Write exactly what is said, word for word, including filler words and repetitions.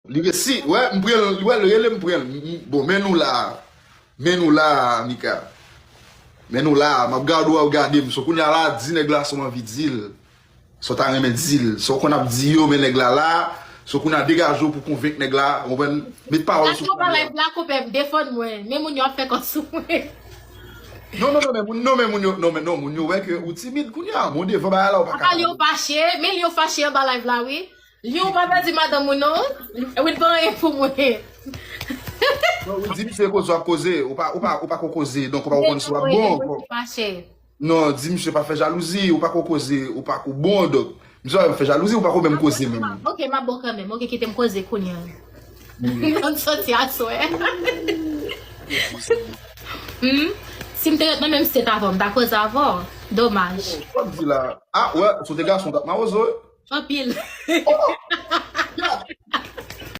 Li resi, wè, m pran l, wè, l rele m pran l. M- m- Bon, men nou la. Men nou la, Mika. Men nou la, m ap gade w, w ap gade m. So kounye a la, di nèg la sa w anvi di l. Sa w ta renmen di l. Sa w konn ap di yo, men nèg la la. So kounye a, degaje w pou konvenk nèg la. Ou konprann? Met pawòl sou tonbe. Live la, konpè m, defann mwen. Men moun yo ap fè kò sou mwen. Non, non, non, men moun, non, men moun yo, non, men non, moun yo wè ke ou timid kounye a. Moun devan bagay la, ou pa ka. Apa Lion fache, men Lion fache anba live la, wi. Lion pa pèdi madanm ou non. Wi, pa anyen pou mwen. Non, ou di misye koze w ap koze, ou pa, ou pa, ou pa ko koze, donk ou pa ko konn si w ap bon. Fache. Non, di misye pa fè jalouzi, ou pa ko koze, ou pa ko bon, donk. Misye pa fè jalouzi, ou pa ko menm koze menm. Ok, m ap bon kanmenm. Ok, kite m koze kounye a. M konn soti aswè. Hmm? Si m te ret nan menm state avè w, m ta koze avè w. Domaj. Sa w ap di la? Ah, wè, si w te gason, w t ap mawozo, wi. Anpil.